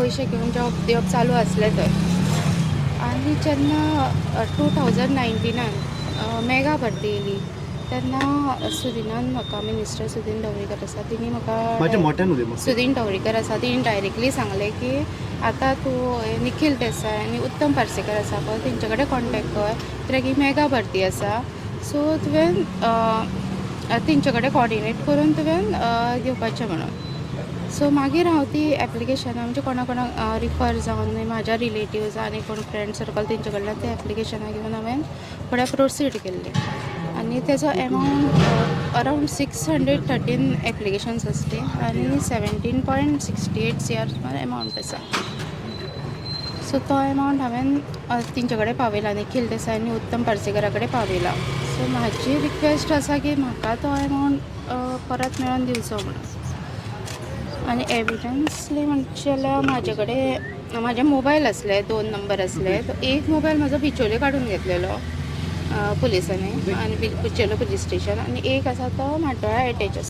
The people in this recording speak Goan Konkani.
पयशे घेवन जॉब दिवप चालू आसलें थंय. आनी जेन्ना 2019नान मेगा भरती येयली तेन्ना सुदिनान म्हाका, मिनिस्टर सुदीन ढवळीकर आसा, तिणी मातशें म्हाका, मोठ्यान उलय मातशें. सुदीन ढवळीकर आसा, तिणी डायरेक्टली सांगलें की आतां तूं निखील देसाय आनी उत्तम पार्सेकर आसा पळय, तेंचे कडेन कॉन्टेक्ट कर, कित्याक ही मेगा भरती आसा, सो तुवें तेंचे कडेन कॉर्डिनेट करून तुवें घेवपाचें म्हणून. सो मागीर हांव ती एप्लिकेशनां म्हणजे कोणा कोणाक रिफर जावन, म्हाज्या रिलेटिव्ज आनी कोण फ्रेंड सर्कल, तेंचे कडल्यान ते एप्लिकेशनां घेवन हांवें फुडें प्रोसीड केल्लें आनी तेजो amount around 613 applications आसली आनी 17.68 CR सुमार एमावंट आसा. सो तो एमावंट हांवें तेंचे कडेन पावयला, निखील देसाय आनी उत्तम पार्सेकरा कडेन पावयला. सो म्हाजी रिक्वेस्ट आसा की म्हाका तो एमावंट परत मेळोन दिवचो म्हणून. आनी एविडन्सली म्हणचे जाल्यार म्हाजे कडेन म्हाजे मोबायल आसले, दोन नंबर आसले. तो एक मोबायल म्हाजो बिचोले काडून घेतलेलो पुलिसांनी आनी बिचोले पुलीस स्टेशन, आनी एक आसा तो म्हाड्डोळा एटॅच आसा.